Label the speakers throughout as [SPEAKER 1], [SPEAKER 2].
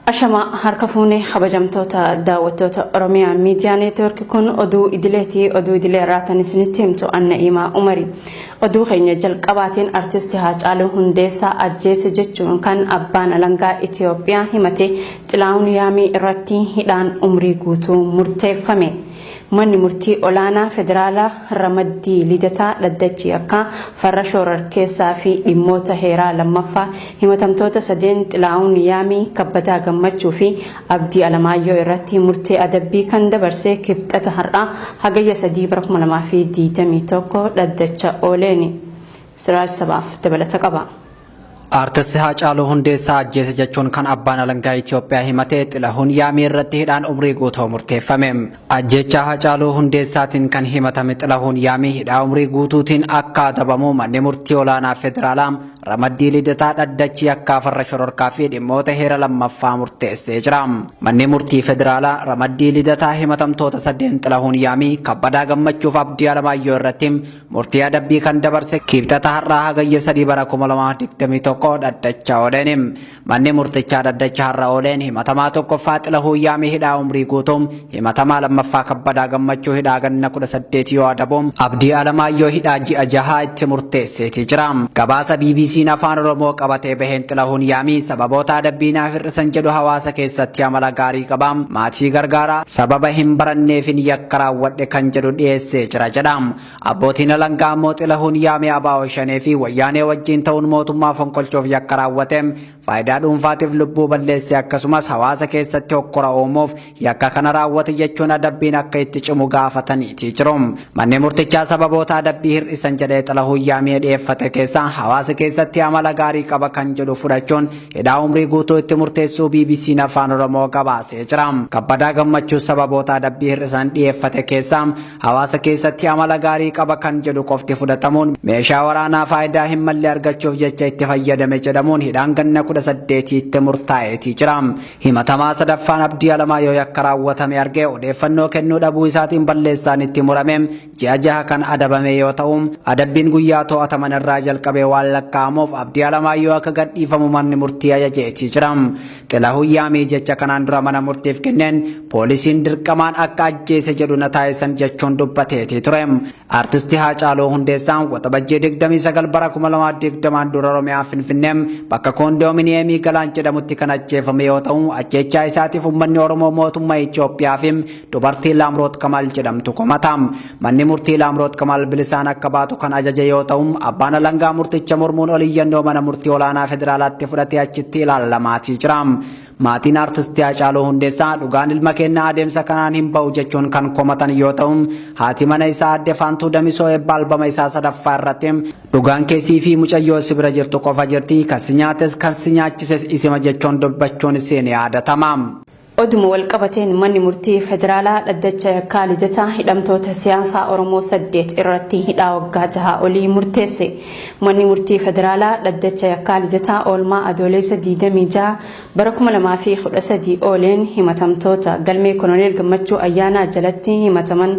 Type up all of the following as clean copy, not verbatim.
[SPEAKER 1] Ashama harka fuunee kabajamtoota daawwattoota Oromiyaa Miidiyaa Neetwoork kun oduu idileeti. Oduu idilee irraa tan isinitti himtu Anna Imaa Umari. Oduu keenya jalqabaatiin artisti Haacaaluu Hundeessaa ajjeese jechuun kan abbaan alangaa Itiyoophiyaa himate Xilaahun Yaamii irratti hidhaan umrii guutuu murteeffame. Manni Murtii Olaanaa Federaalaa Ramaddii Lidataa Dhaddachi Yakkaa Farra Shoorarkeessaa fi Dhimmoota Heeraa 2ffaa himatamtoota sadeen Xilaahun Yaamii, Kabbadaa Gammachuu fi Abdii Alamaayyoo irratti murtee adabbii kan dabarse Kibxata har'aa Hagayya 3 bara 2021 dhaddacha ooleeni. Siraaj Sabaaf dabalata qaba.
[SPEAKER 2] Artisti Haacaaluu Hundeessaa ajjeese jechuun kan abbaan alangaa Itoophiyaa himate Xilahuun Yaamii irratti hidhaan umrii guutuu murteeffame. Ajjeechaa Haacaaluu Hundeessaatiin kan himatame Xilahuun Yaamii hidhaa umrii guutuutiin akka adabamu manni murtii olaanaa federaalaa ramaddii Lidataa dhaddachi yakkaa farra shororkaa fi dhimmoota heera lammaffaa murteessee jira. Manni murtii federaalaa ramaddii Lidataa himatamtoota sadeen Xilahuun Yaamii, Kabbadaa Gammachuuf Abdii Alamaayyoo irratti Murtii adabbii kan dabarse Kibxata har'aa Hagayya 3 bara 2021 dhaddacha ooleen. Manni murtichaa dhaddacha har'a ooleen himatamaa tokkoffaa Xilahuu Yaamii hidhaa umrii guutuu, himatamaa lammaffaa Kabbadaa Gammachuu hidhaa ganna 18 yoo adabu, Abdii Alamaayyoo hidhaa ji'a jahaa itti murteesseetii jira. Gabaasa BBC'n Afaan Oromoo qabatee baheen Xilahuun Yaamii sababoota adabbii naaf hir'isan jedhu hawaasa keessatti amala gaarii qaba, maatii gargaara, sababa hin baranneefin yakka raawwadhe kan jedhu dhiyeessee jira jedha. Abbootiin alangaa ammoo Xilahuun Yaamee ABO Shanee fi Wayyaanee wajjiin ta'uun mootummaa fonqolchuuf yakka raawwate, faayidaa dhuunfaatiif lubbuu balleesse akkasumas hawaasa keessatti hokkora uumuuf yakka kana raawwate jechuun adabbiin akka itti cimu gaafataniitii jiru. Manni murtichaa sababoota adabbii hir'isan jedhee Xilahuun Yaamee dhiyeeffate keessaa hawaasa keessatti amala gaarii qaba kan jedhu fudhachuun hidhaa umrii guutuu itti murteessuu BBC'n Afaan Oromoo gabaasee jira. Kabbadaa Gammachuu sababoota adabbii hir'isan dhiyeeffate keessaa Hawaasa keessatti amala gaarii qaba kan jedhu qofti fudhatamuun meeshaa waraanaa faayidaa hin malle argachuuf jecha itti fayyadame jedhamuun hidhaan ganna 18 itti murtaa'eetii jira. Himatamaa sadaffaan Abdii Alamaayyoo yakka raawwatame argee odeeffannoo kennuu dhabuu isaatiin balleessaan itti murame ji'a jaha kan adabame yoo ta'u, adabbiin guyyaa to'ataman irraa jalqabee waan lakkaa'amuuf Abdii Alamaayyoo akka gadhiifamu manni murtii ajajeetii jira. Xilahuun Yaamii jecha kanaan dura mana murtiif kenneen poolisiin dirqamaan akka ajjeese jedhu na taasisan jechuun dubbateetii ture. Artisti Haacaaluu Hundeessaan Waxabajjii 29 bara 2020 dura Oromiyaa Finfinnee bakka koondoominiyeemii Galaan jedhamutti kan ajjeefame yoo ta'u ajjeechaa isaatiif uummanni Oromoo mootummaa Itoophiyaa fi dubartii Laamroot Kamaal jedhamtu komata. Manni murtii Laamroot Kamaal bilisaan akka baatu kan ajaje yoo ta'u, abbaan alangaa murticha mormuun ol iyyannoo mana murtii olaanaa federaalaatti fudhatee achitti ilaallamaatii jira. Maatiin Artisti Haacaaluu Hundeessaa dhugaan ilma keenyaa adeemsa kanaan hin ba'u jechuun kan komatan yoo ta'u, haati mana isaa aadde Faantuu Damisoo eebba albama isaa sadaffaa irratti dhugaan kee sii fi mucayyoo si bira jirtu qofa jirti, kan si nyaates kan si nyaachises isima jechuun dubbachuun isii ni yaadatama.
[SPEAKER 1] Oduma walqabateen Manni Murtii Federaalaa Dhaddacha Yakkaa Lidataa hidhamtoota siyaasaa Oromoo 8 irratti hidhaa waggaa jahaa olii murteesse. Manni Murtii Federaalaa Dhaddacha Yakkaa Lidataa oolmaa Adooleessa 26 bara 2013 ooleen himatamtoota galmee Koloneel Gammachuu Ayyaanaa jalatti himataman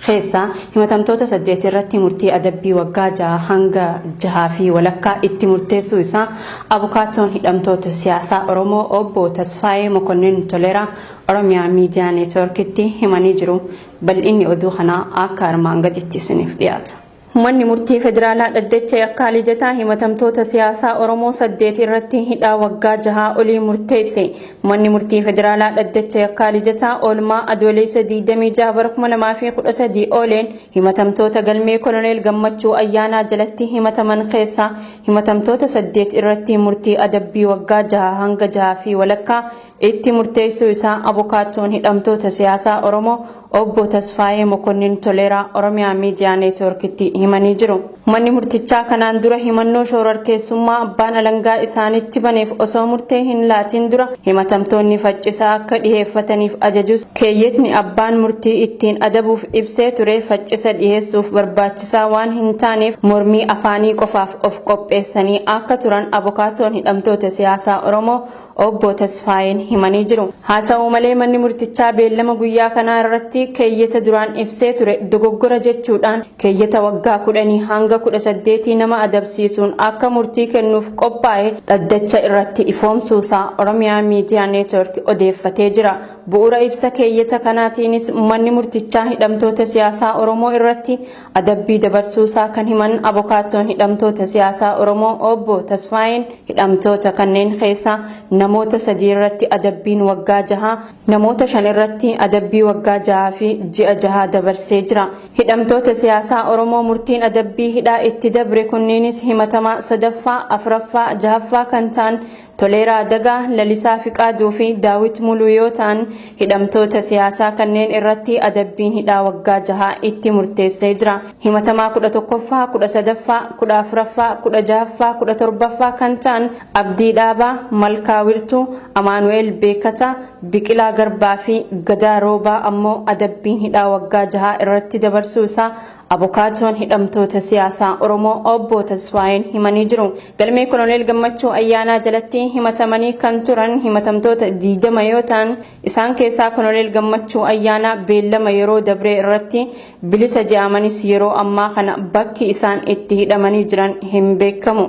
[SPEAKER 1] keessaa himatamtoota 8 irratti murtii adabbii waggaa 6 hanga jahaa fi walakkaa itti murteessuu isaa abukaattoon hidhamtoota siyaasaa Oromoo Obbo Tasfaayee Mokonnin Toleeraa Oromiyaa Miidiyaa Neetwoorkitti himanii jiru. Bal'inni oduu kanaa akka armaan gaditti isiniif dhiyaata. Manni Murtii Federaalaa Dhaddacha Yakkaa Lidataa himatamtoota siyaasaa Oromoo 8 irratti hidhaa waggaa jahaa olii murteesse. Manni Murtii Federaalaa Dhaddacha Yakkaa Lidataa oolmaa Adooleessa 26 bara 2013 ooleen himatamtoota galmee Koloneel Gammachuu Ayyaanaa jalatti himataman keessaa himatamtoota 8 irratti murtii adabbii waggaa jaha hanga jahaa fi walakkaa itti murteessuu isaa abukaattoon hidhamtoota siyaasaa Oromoo Obbo Tasfaayee Mokonnin Toleeraa Oromiyaa Miidiyaa Neetwoorkitti himanii jiru. Manni murtichaa kanaan dura himannoo shoorarkeessummaa abbaan alangaa isaanitti baneef osoo murtee hin laatiin dura himatamtoonni faccisaa akka dhiheeffataniif ajajus keeyyatni abbaan murtii ittiin adabuuf ibsee ture faccisa dhiheessuuf barbaachisaa waan hin taaneef mormii afaanii qofaaf of qopheessanii akka turan abukaattoon hidhamtoota siyaasaa Oromoo Obbo Tasfaayeen himanii jiru. Haa ta'u malee manni murtichaa beellama guyyaa kanaa irratti keeyyata duraan ibsee ture dogoggora jechuudhaan keeyyata waggaa waggaa 10 hanga 18 nama adabsiisuun akka murtii kennuuf qophaa'e dhaddacha irratti ifoomsuusaa Oromiyaa Miidiyaa Neetwoork odeeffatee jira. Bu'uura ibsa keeyyata kanaatiinis manni murtichaa hidhamtoota siyaasaa Oromoo irratti adabbii dabarsuusaa kan himan abokaatoon hidhamtoota siyaasaa Oromoo Obbo Tasfaayeen hidhamtoota kanneen keessaa namoota 3 irratti adabbiin waggaa 6, namoota 5 irratti adabbii waggaa 6 fi ji'a 6 dabarsee jira. Hidhamtoota siyaasaa Oromoo murtiin adabbii hidhaa itti dabre kunniinis himatamaa 3ffaa, 4ffaa, 6ffaa kan ta'an Toleeraa Dagaa, Lalisaa Fiqaaduu fi Daawit Muluu yoo ta'an hidhamtoota siyaasaa kanneen irratti adabbiin hidhaa waggaa 6 itti murteessee jira. Himatamaa 11ffaa, 13ffaa, 14ffaa, 16ffaa, 17ffaa kan ta'an Abdii Dhaabaa, Malkaa Wirtuu, Amaanu'eel Beekataa, Biqilaa Garbaa fi Gadaa Roobaa ammoo adabbiin hidhaa waggaa 6 irratti dabarsuu isaa Abokaatoon hidhamtoota siyaasaa Oromoo Obbo Tasfaayeen himanii jiru. Galmee Koloneel Gammachuu Ayyaanaa jalatti himatamanii kan turan himatamtoota 20 yoo ta'an isaan keessaa Koloneel Gammachuu Ayyaanaa beellama yeroo dabree irratti bilisa je'amanis yeroo ammaa kana bakki isaan itti hidhamanii jiran hin beekamu.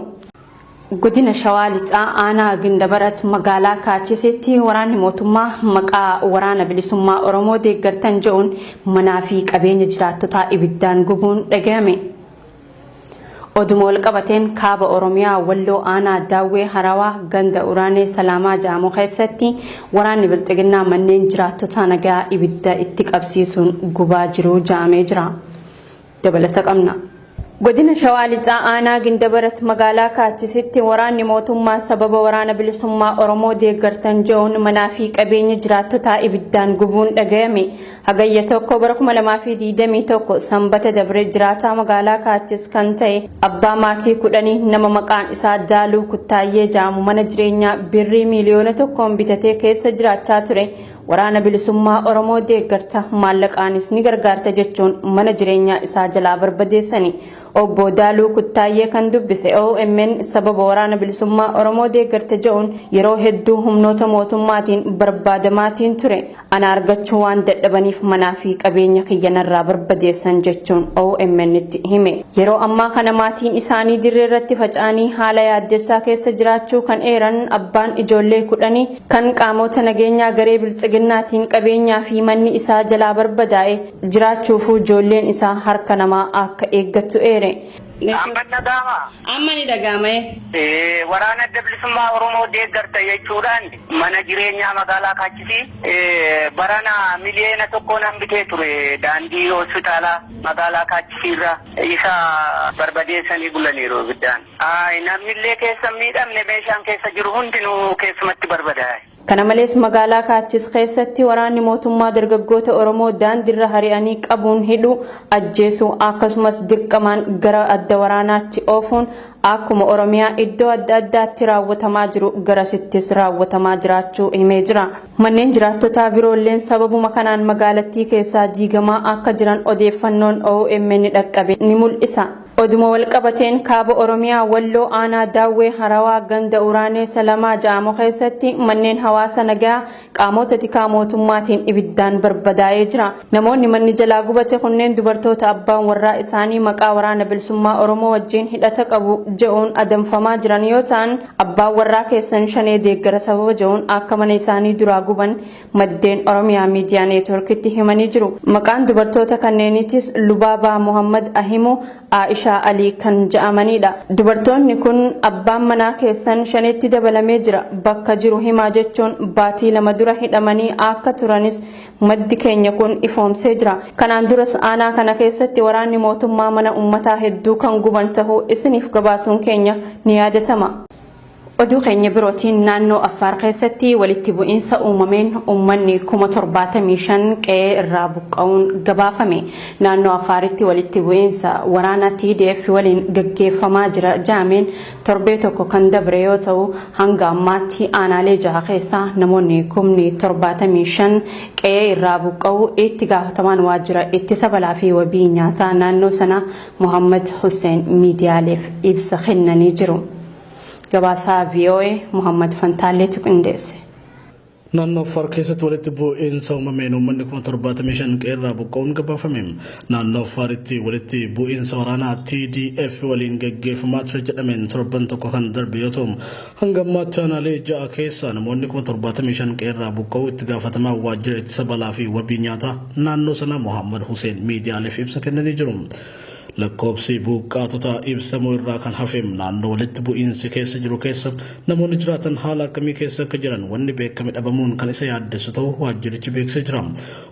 [SPEAKER 1] Godina Shawaa Lixaa Aanaa Gindabarat magaalaa Kaachisitti waraanni mootummaa maqaa Waraana Bilisummaa Oromoo deeggartan je'uun manaa fi qabeenya jiraattotaa ibiddaan gubuun dhagayame. Oduma walqabateen Kaaba Oromiyaa Walloo Aanaa Daawwee Harawaa ganda Uraanee Salaamaa ja'amu keessatti waraanni Bilxiginnaa manneen jiraattotaa nagaa ibidda itti qabsiisuun gubaa jiru ja'amee jira. Dabalata qabna. Godina Shawaa Lixaa Aanaa Gindabarat magaalaa Kaachisitti waraanni mootummaa sababa Waraana Bilisummaa Oromoo deeggartan je'uun manaa fi qabeenya jiraattotaa ibiddaan gubuun dhagayame. Hagayya 1 bara 2021 Sanbata dabre jiraataa magaalaa Kaachis kan ta'e abbaa maatii kudhanii nama maqaan isaa Daaluu Kuttaayyee ja'amu mana jireenyaa birrii miiliyoona tokkoon bitatee keessa jiraachaa ture Waraana Bilisummaa Oromoo deeggarta, maallaqaanis ni gargaarta jechuun mana jireenyaa isaa jalaa barbadeessani. Obbo Daaluu Kuttaayyee kan dubbise omn sababa Waraana Bilisummaa Oromoo deeggarta je'uun yeroo hedduu humnoota mootummaatiin barbaadamaatiin ture. Ana argachuu waan dadhabaniif manaa fi qabeenya kiyya narraa barbadeessan jechuun OMN'tti hime. Yeroo ammaa kana maatiin isaanii dirreerratti faca'anii haala yaaddessaa keessa jiraachuu kan eeran abbaan ijoollee kudhanii, Kan qaamoota nageenyaa garee Biltsiginnaatiin qabeenyaa fi manni isaa jalaa barbadaa'e jiraachuufuu ijoolleen isaa harka namaa akka eeggattu eere.
[SPEAKER 3] Amma ni dhaga'amaa?
[SPEAKER 1] Amma ni dhaga'ama ee.
[SPEAKER 3] Waraana Adda Bilisummaa Oromoo deeggarta jechuudhaan mana jireenyaa magaalaa Kaachisii barana miliyoona tokkoon an bitee ture daandii hospitaalaa magaalaa Kaachisiirra isa barbadeessanii bulaniiru ibiddaan. Ayi, namnillee keessa hin miidhamne, meeshaan keessa jiru hundinuu keessumatti barbadaa'e.
[SPEAKER 1] Kana malees magaalaa Kaachis keessatti waraanni mootummaa dargaggoota Oromoo daandirra hari'anii qabuun hidhuu, ajjeesuu akkasumas dirqamaan gara adda waraanaatti oofuun akkuma Oromiyaa iddoo adda addaatti raawwatamaa jiru garasittis raawwatamaa jiraachuu himee jira. Manneen jiraattotaa biroolleen sababuma kanaan magaalattii keessaa diigamaa akka jiran odeeffannoon omn dhaqqabe ni mul'isa. Oduma walqabateen Kaaba Oromiyaa Walloo Aanaa Daawwee Harawaa ganda Uraanee Salamaa ja'amu keessatti manneen hawaasa nagayaa qaamoota tikaa mootummaatiin ibiddaan barbadaa'ee jira. Namoonni manni jalaa gubate kunneen dubartoota abbaan warraa isaanii maqaa Waraana Bilisummaa Oromoo wajjiin hidhata qabu je'uun adamfamaa jiran yoo ta'an, abbaan warraa keessan Shanee deeggara sababa je'uun akka mana isaanii duraa guban maddeen Oromiyaa Miidiyaa Neetwoorkitti himanii jiru. Maqaan dubartoota kanneeniitis Lubaabaa Muhammad Ahimuu, Aa'ishaa Alii kan ja'amaniidha. Dubartoonni kun abbaan manaa keessan Shaneetti dabalamee jira, bakka jiru himaa jechuun baatii 2 dura hidhamanii akka turanis maddi keenya kun ifoomsee jira. Kanaan duras aanaa kana keessatti waraanni mootummaa mana ummataa hedduu kan guban tahuu isiniif gabaasuun keenya ni yaadatama. Oduu keenya birootiin naannoo Affaar keessatti walitti bu'iinsa uumameen uummanni 75,000 qe'ee irraa buqqa'uun gabaafame. Naannoo Affaaritti walitti bu'iinsa waraana TDF waliin gaggeeffamaa jira ja'ameen torbee tokko kan dabre yoo ta'u, hanga ammaatti aanaalee jaha keessaa namoonni kumni 75 qe'ee irraa buqqa'uu itti gaafatamaan waajjira ittisa balaa fi wabii nyaataa naannoo sanaa Mohaammad Husseen miidiyaaleef ibsa kennanii jiru. Gabaasaa voa Mohaammad Fantaalleetu qindeesse.
[SPEAKER 4] Naannoo Affaar keessatti walitti bu'iinsa uumameen uummanni 75,000 qe'eerraa buqqa'uun gabaafame. Naannoo Affaaritti walitti bu'iinsa waraanaa TDF waliin gaggeeffamaa ture jedhameen torban tokko kan darbe yoo ta'u, hanga ammaatti aanaalee ja'a keessaa namoonni 75,000 qe'eerraa buqqa'uu itti gaafatamaa waajjira ittisa balaa fi wabii nyaataa naannoo sanaa Mohammad Hussein miidiyaaleef ibsa kennanii jiru. Lakkoobsi buqqaatota ibsamuu irraa kan hafe naannoo walitti bu'iinsi keessa jiru keessa namoonni jiraatan haala akkamii keessa akka jiran wanni beekame dhabamuun kan isa yaaddessu ta'uu waajjirichi beeksisee jira.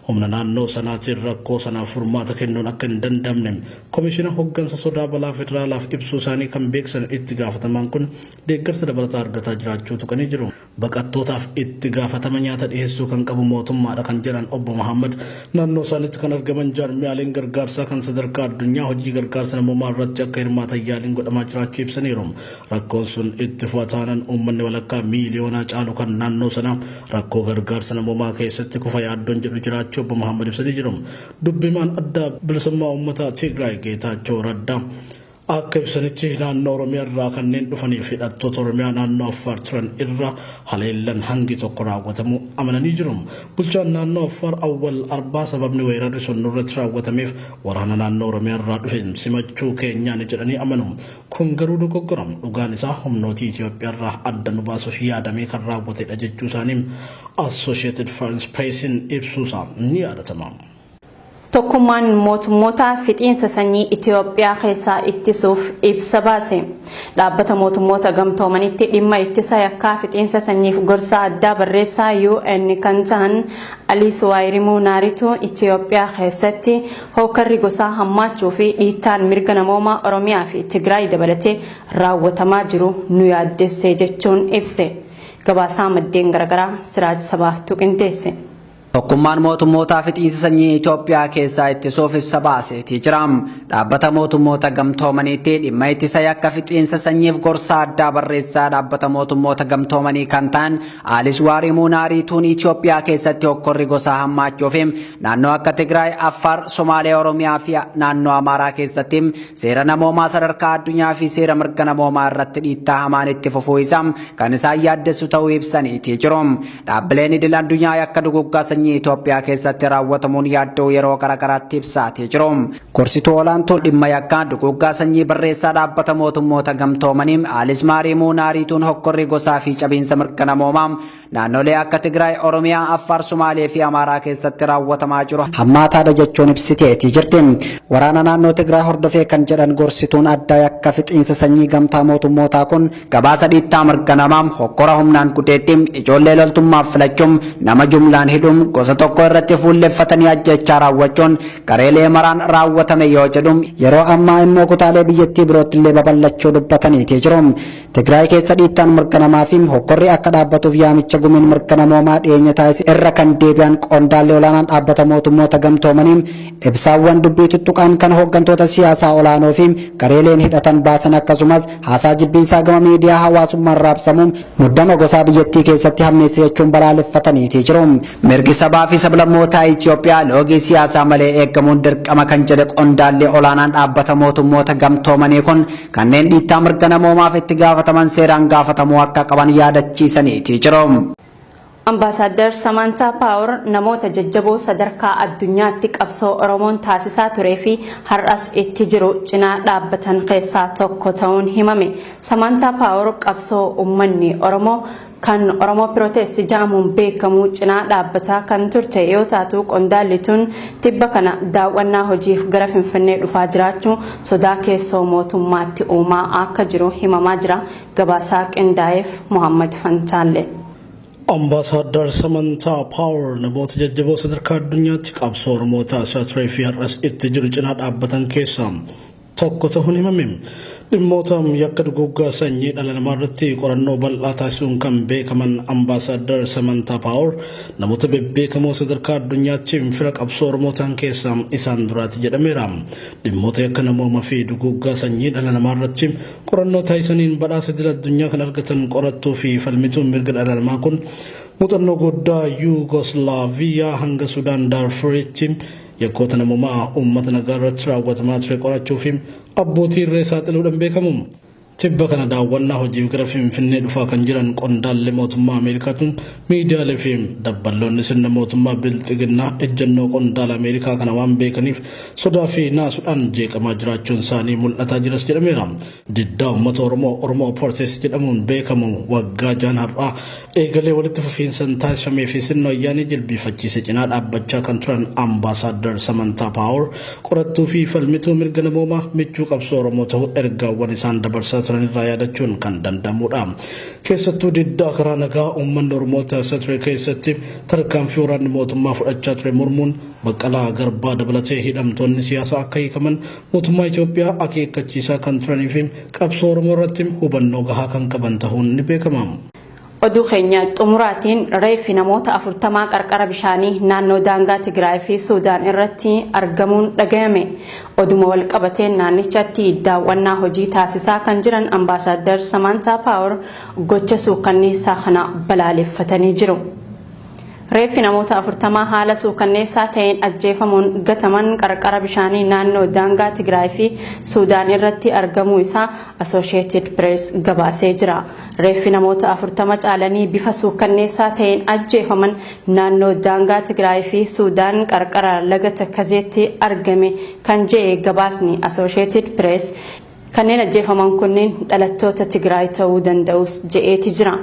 [SPEAKER 4] Humna naannoo sanaatiin rakkoo sanaaf furmaata kennuun akka hin danda'amne komishina hoggansa sodaa balaa federaalaaf ibsuu isaanii kan beeksisan itti gaafatamaan kun deeggarsa dabalataa argataa jiraachuu tuqanii jiru. Baqattootaaf itti gaafatama nyaata dhiyeessuu kan qabu mootummaadha kan jedhan obbo Muhammad naannoo isaaniitti kan argaman jaarmiyaaleen gargaarsaa kan sadarkaa addunyaa hojii gargaarsa namoomaa irratti akka hirmaatan yaaliin godhamaa jiraachuu ibsaniiru. Rakkoon sun itti fufataanaan uummanni walakkaa miiliyoonaa caalu kan naannoo sanaa rakkoo gargaarsa namoomaa keessatti kufa yaaddoon jedhu jiraachuu obbo Muhammad ibsanii jiru. Dubbimaan adda bilisummaa uummataa Tigraay Geetaachoo Raddaa akka ibsanitti naannoo Oromiyaa irraa kanneen dhufaniif hidhattoota Oromiyaa naannoo Affaar turan irra haleellan hangi tokko raawwatamuu amananii jiru. Bulchaan naannoo Affaar Awwal Arbaa sababni weerarri sun nurratti raawwatameef waraana naannoo Oromiyaa irraa dhufe simachuu keenyaan jedhanii amanu. Kun garuu dogoggora. Dhugaan isaa humnootii Itoophiyaa irraa adda nu baasuuf yaadamee kan raawwatedha jechuu isaanii Associated France Pressiin ibsuusaa ni yaadatama.
[SPEAKER 1] Tokkummaan mootummoota fixiinsa sanyii Itoophiyaa keessaa ittisuuf ibsa baase. Dhaabbata mootummoota gamtoomanitti dhimma ittisa yakkaa fixiinsa sanyiif gorsa addaa barreessaa UN kan ta'an Aliis Waayirimuu Naarituu Itoophiyaa keessatti hookarri gosaa hammaachuu fi dhiittaan mirga namoomaa Oromiyaa fi Tigraay dabalatee raawwatamaa jiru nu yaaddesse jechuun ibse. Gabaasaa maddeen garaagaraa Siraaj Sabaaftuu qindeesse.
[SPEAKER 2] Tokkummaan mootummootaa fixiinsa sanyii Itoophiyaa keessaa ittisuuf ibsa baaseetii jira. Dhaabbata mootummoota gamtoomaniitti dhimma ittisa yakka fixiinsa sanyiif gorsa addaa barreessaa dhaabbata mootummoota gamtoomanii kan ta'an Alis Waarimuu Naariituun Itoophiyaa keessatti hokkorri gosaa hammaachuu fi naannoo akka Tigraay, Affaar, Somaaliyaa, Oromiyaa fi naannoo Amaaraa keessatti seera namoomaa sadarkaa addunyaa fi seera mirga namoomaa irratti dhiittaa hamaan itti fufuu isaa kan isaan yaaddessu ta'uu ibsaniitii jiru. Dhaabbileen idil addunyaa yakka duguggaa sanyii Itoophiyaa keessatti raawwatamuun yaaddoo yeroo garaagaraatti ibsaatii jiru. Gorsituu olaantuu dhimma yakkaa duguggaa sanyii barreessaa dhaabbata mootummoota gamtoomanii Alis Maarimuu Naariituun hokkorri gosaa fi cabiinsa mirga namoomaa naannolee akka Tigraay, Oromiyaa, Affaar, Sumaalee fi Amaaraa keessatti raawwatamaa jiru hammaataadha jechuun ibsiteetii jirti. Waraana naannoo Tigraay hordofee kan jedhan gorsituun addaa yakka fixiinsa sanyii gamtaa mootummootaa kun gabaasa dhiittaa mirga namaa hokkora humnaan gudeetti ijoollee loltummaaf filachuun nama jumlaan hidhuun gosa tokko irratti fuulleffatanii ajjechaa raawwachuun gareelee maraan raawwatame yoo jedhu yeroo ammaa immoo kutaalee biyyattii birootti illee babal'achuu dubbataniitii jiru. Tigraay keessa dhiittaan mirga namaa fi hokkorri akka dhaabbatuuf yaamicha gumiin mirga namoomaa dhiyeenya taasise irra kan deebi'an qondaalli olaanaan dhaabbata mootummoota gamtoomanii ibsaawwan dubbii tuttuqaan kan hooggantoota siyaasaa olaanoo fi gareeleen hidhatan baasan akkasumas haasaa jibbiinsaa gama miidiyaa hawaasummaan raabsamuun muddama gosaa biyyattii keessatti hammeesse jechuun balaaleffataniitii jiru. Mirgi sabaa fi sablammootaa Itoophiyaa loogii siyaasaa malee eegamuun dirqama kan jedhe qondaalli olaanaan dhaabbata mootummoota gamtoomanii kun kanneen dhiittaa mirga namoomaaf itti gaafataman seeraan gaafatamuu akka qaban yaadachiisaniitii jiru.
[SPEAKER 1] Ambaasaadder Samantaa Paawar namoota jajjaboo sadarkaa addunyaatti qabsoo Oromoon taasisaa turee fi har'as itti jiru cinaa dhaabbatan keessaa tokko ta'uun himame. Samantaa Paawar qabsoo uummanni Oromoo kan Oromoo Pirootest jedhamuun beekamu cinaa dhaabbataa kan turte yoo taatu qondaalli tun tibba kana daawwannaa hojiif gara Finfinnee dhufaa jiraachuu sodaa keessoo mootummaatti uumaa akka jiru himamaa jira. Gabaasaa qindaa'eef Muhammad Fantaalle.
[SPEAKER 4] Ambaasaadar Samantaa Paawar namoota jajjaboo sadarkaa addunyaatti qabsoo Oromoo taasisaa turee fi har'as itti jiru cinaa dhaabbatan keessaa tokko ta'uun himame. Dhimmoota yakka duguggaa sanyii dhala namaa irratti qorannoo bal'aa taasisuun kan beekaman Ambaasaadar Samantaa Paawar namoota bebbeekamoo sadarkaa addunyaatti fira qabsoo Oromoo ta'an keessaa isaan duraati jedhameera. Dhimmoota yakka namoomaa fi duguggaa sanyii dhala namaa irratti qorannoo taasisaniin badhaasa idil addunyaa kan argatan qorattuu fi falmituun mirga dhala namaa kun muuxannoo guddaa Yuugoslaaviyaa hanga Sudaan Daarfuritti yakkoota namoomaa uummata nagaa irratti raawwatamaa ture qorachuu fi abbootii irree saaxiluudhaan beekamu. Tibba kana daawwannaa hojiif gara Finfinnee dhufaa kan jiran qondaalli mootummaa Ameerikaatuun miidiyaalee fi dabballoonni sirna mootummaa Bilxiginnaa ejjennoo qondaala Ameerikaa kana waan beekaniif sodaa fi naasuudhaan jeeqamaa jiraachuun isaanii mul'ataa jiras jedhameera. Diddaa uummata Oromoo Oromoo Protest jedhamuun beekamu waggaa jaan har'aa eegalee walitti fufiinsaan taasifamee fi sirna wayyaanee jilbiifachiise cinaa dhaabbachaa kan turan Ambaasaadar Samantaa Paawar qorattuu fi falmituu mirga namoomaa michuu qabsoo Oromoo ta'uu ergaawwan isaan dabarsaa turan irraa yaadachuun kan danda'amudha. Keessattuu diddaa karaa nagaa uummanni Oromoo taasisaa ture keessatti tarkaanfii waraanni mootummaa fudhachaa ture mormuun Baqqalaa Garbaa dabalatee hidhamtoonni siyaasaa akka hiikaman mootummaa Itoophiyaa akeekkachiisaa kan turanii fi qabsoo Oromoo irratti hubannoo gahaa kan qaban ta'uun ni beekama.
[SPEAKER 1] Oduu keenya xumuraatiin reeffi namoota 40 qarqara bishaanii naannoo daangaa Tigraay fi Suudaan irratti argamuun dhagayame. Oduma wal qabateen naannichatti daawwannaa hojii taasisaa kan jiran Ambaasaadar Samaantaa Paawar gocha suukkanneessaa kana balaaleffatanii jiru. Reeffi namoota 40 haala suukanneessaa ta'een ajjeefamuun gataman qarqara bishaanii naannoo daangaa Tigraay fi Suudaan irratti argamuu isaa Associated Press gabaasee jira. Reeffi namoota 40 caalanii bifa suukanneessaa ta'een ajjeefaman naannoo daangaa Tigraay fi Suudaan qarqara laga Takkazeetti argame kan je'e gabaasni Associated Press, kanneen ajjeefaman kunneen dhalattoota Tigraay ta'uu danda'us je'eeti jira.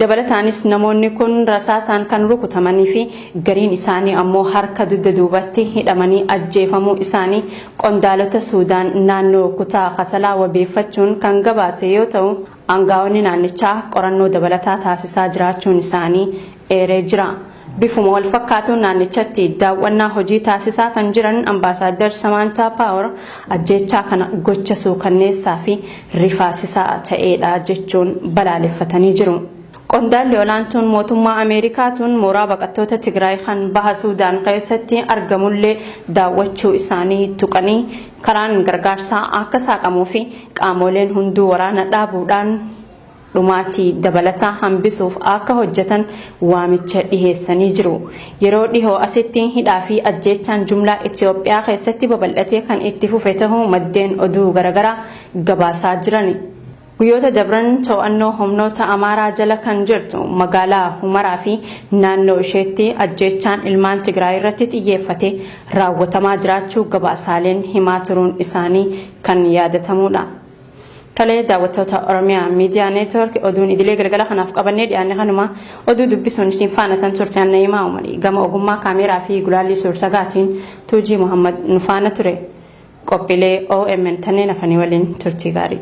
[SPEAKER 1] Dabalataanis namoonni kun rasaasaan kan rukutamanii fi gariin isaanii ammoo harka dugda duubatti hidhamanii ajjeefamuu isaanii qondaalota Suudaan naannoo kutaa Kasalaa wabeeffachuun kan gabaase yoo ta'u, aangaa'onni naannichaa qorannoo dabalataa taasisaa jiraachuun isaanii eeree jira. Bifuma wal fakkaatuun naannichatti daawwannaa hojii taasisaa kan jiran Ambaasaaddar Samaantaa Paawar ajjeechaa kana gocha suukanneessaa fi rifaasisaa ta'eedha jechuun balaaleffatanii jiru. Qondaalli olaantuun mootummaa Ameerikaa tun mooraa baqattoota Tigraay kan baha Suudaan keessatti argamullee daawwachuu isaanii tuqanii karaan gargaarsaa akka saaqamuu fi qaamoleen hunduu waraana dhaabuudhaan dhumaatii dabalataa hambisuuf akka hojjetan waamicha dhiheessanii jiru. Yeroo dhihoo asitti hidhaa fi ajjeechaan jumlaa Itoophiyaa keessatti babal'atee kan itti fufe ta'uu maddeen oduu garaagaraa gabaasaa jiran. Guyyoota dabran to'annoo humnoota Amaaraa jala kan jirtu magaalaa Humaraa fi naannoo isheetti ajjeechaan ilmaan Tigraay irratti xiyyeeffate raawwatamaa jiraachuu gabaasaaleen himaa turuun isaanii kan yaadatamudha. Tolee, daawwattoota Oromiyaa Miidiyaa Neetwoork, oduun idilee galgala kanaaf qabannee dhiyaanne kanuma. Oduu dubbisuun isin faana tan turte Anna Himaa Umarii, gama ogummaa kaameeraa fi gulaallii suur-sagaatiin Tuujii Muhammad nu faana ture. Qophiilee OMN kanneen hafanii waliin turtii gaarii.